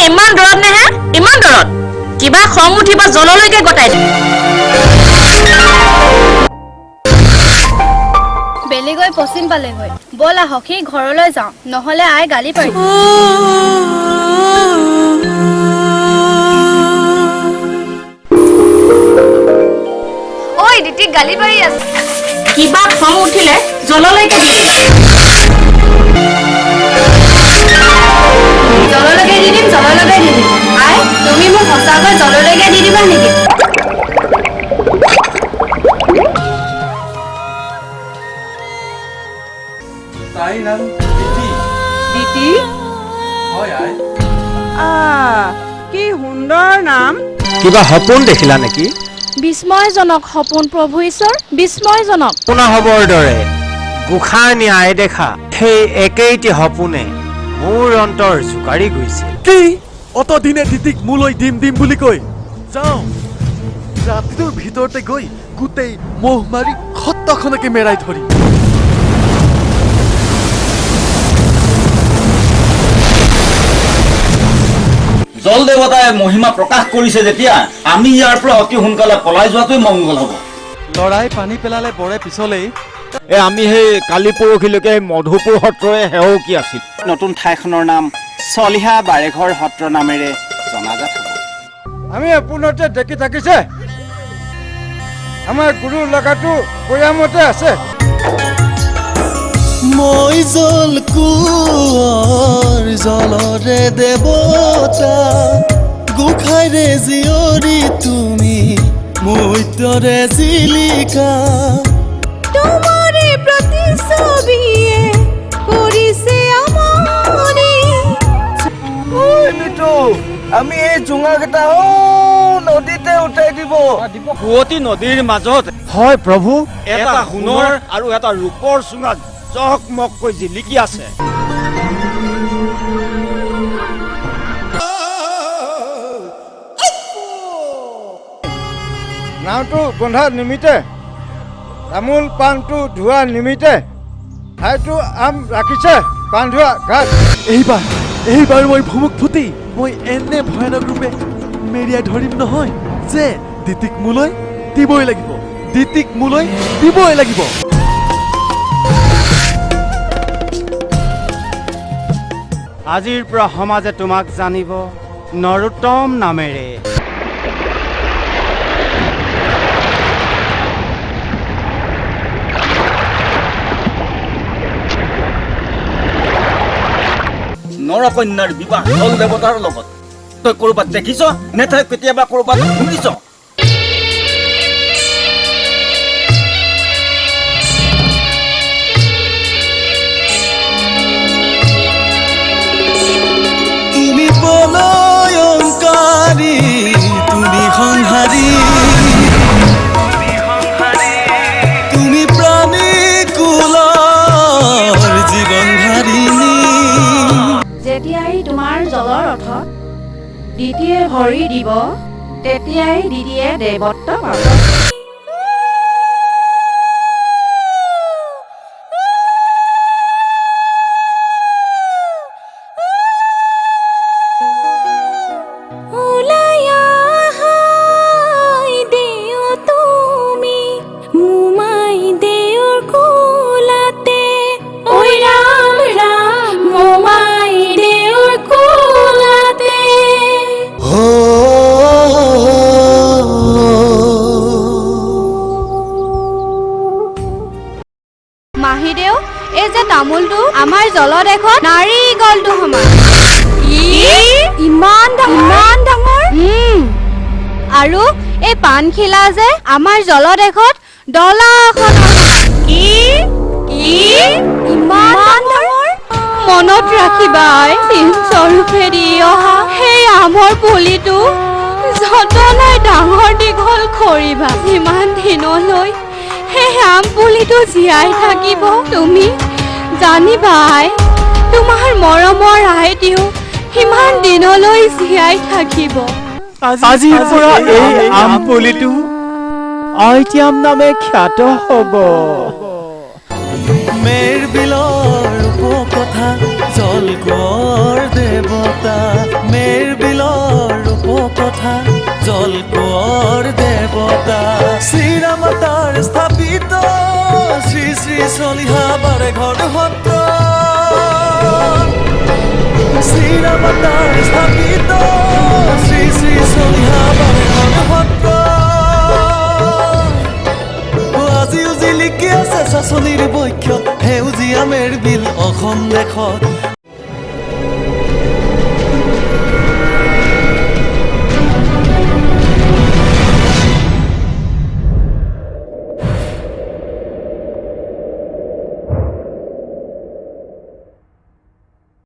ইমান দৰত নে হে? ইমান দৰত কিবা খং উঠিব জললৈকে গতাই দিম। বেলি গৈ পশ্চিম পালেগৈ। ব'লা সখী ঘৰলৈ যাওঁ, নহ'লে আই গালি পাৰিব। ঐ দিতিক গালি পাৰি আছে। কিবা খং উঠিলে জললৈকে দি দিম। জললৈকে দি দিম, জললৈকে দি দিম। আই তুমি মোক সঁচাকৈ জললৈকে দি দিবা নেকি? তাইৰ নাম দিতি। দিতি? হয় আই। আহ, কি সুন্দৰ নাম। কিবা সপোন দেখিলা নেকি? বিস্ময়জনক সপোন প্ৰভু ঈশ্বৰ, বিস্ময়জনক। সপোনা হ'বৰ দৰে গোসাঁনী আই দেখা সেই একেইটি সপোনে মোৰ অন্তৰ জোকাৰি গৈছিল। কি অতদিনে দিতিক মোলৈ দিম দিম বুলি কৈ যাওঁ, ৰাতিটোৰ ভিতৰতে গৈ গোটেই মহ মাৰি সত্ৰখনকে মেৰাই ধৰিম। জল দেৱতাই মহিমা প্ৰকাশ কৰিছে যেতিয়া আমি ইয়াৰ পৰা অতি সোনকালে পলাই যোৱাটোৱে মংগল হ'ব। লৰাই পানী পেলালে বৰে পিছলেই। এই আমি সেই কালি পৰহিলৈকে মধুপুৰ সত্ৰৰে সেৱকী আছিল। নতুন ঠাইখনৰ নাম চলিহা বাৰেঘৰ সত্ৰ নামেৰে জনাজাত হ'ব। আমি আপোনতে দেখি থাকিছে, আমাৰ গুৰু লগাটো বৈয়ামতে আছে। মই জল কোঁৱৰ জলৰে দেৱতা, গোসাঁইৰে জীয়ৰী তুমি মৈত্যৰে জিলিকা। তোমাৰে প্ৰতিছবিয়ে কৰিছে আমনি। ঐ মিতু, আমি এই জোঙাকেইটা নদীতে উঠাই দিব। পুৱতি নদীৰ মাজত হয় প্ৰভু, এটা সোণৰ আৰু এটা ৰূপৰ চুঙা জকমককৈ জিলিকি আছে। নাওটো বন্ধা নিমিত্তে, তামোল পাণটো ধোৱা নিমিত্তে ঠাইটো আম ৰাখিছে পাণধোৱা ঘাট। এইবাৰ মই ভুমুক ফুটি মই এনে ভয়ানক ৰূপে মেৰিয়াই ধৰিম নহয় যে দিতিক মোলৈ দিবই লাগিব, দিতিক মোলৈ দিবই লাগিব। আজিৰ পৰা সমাজে তোমাক জানিব নৰোত্তম নামেৰে। নৰকন্যাৰ বিবাহ জল দেৱতাৰ লগত তই ক'ৰবাত দেখিছ নে তই কেতিয়াবা ক'ৰবাত শুনিছ? তুমি প্ৰলয়ংকাৰী, তুমি সংহাৰী, তুমি প্ৰাণী কুলৰ জীৱন ধাৰিণী। যেতিয়াই তোমাৰ জলৰ ৰথত দ্বিতীয়ে ভৰি দিব, তেতিয়াই দ্বিতীয়ে দেৱত্ব পাব। ওলাই আহাই দেও তুমি মোমাই দেউৰ কোলাতে। ঐ ৰাম ৰাম মোমাই দেউৰ কোলাতে। মাহীদেউ, এই যে তামোলটো আমাৰ জলদেশত নাৰিকলটো সমান। ইমান ডাঙৰ, ইমান ডাঙৰ। আৰু এই পাণখিলা যে আমাৰ জলদেশত ডলাখনৰ সমান। কি কি ইমান ডাঙৰ। মনত ৰাখিবা আই, চিন স্বৰূপে দি অহা সেই আমৰ পুলিটো যতনাই ডাঙৰ দীঘল কৰিবা। যিমান দিনলৈ সেই আম পুলিটো জীয়াই থাকিব, তুমি জানিবা আই, তোমাৰ মৰমৰ আইটিও সিমান দিনলৈ জীয়াই থাকিব। আজিৰ পৰা এই আম পুলিটো আইটিয়াম নামে খ্যাত হ'ব। মেৰ বিলৰ উপকথা জল কোঁৱৰ দেৱতা, মেৰ দেৱতাৰ স্থাপিত শ্ৰী শ্ৰী চলিহাবাৰ সত্ৰ। আজিও জিলিকি আছে চাচনিৰ বক্ষত সেউজীয়া মেৰবিল অসম দেশত।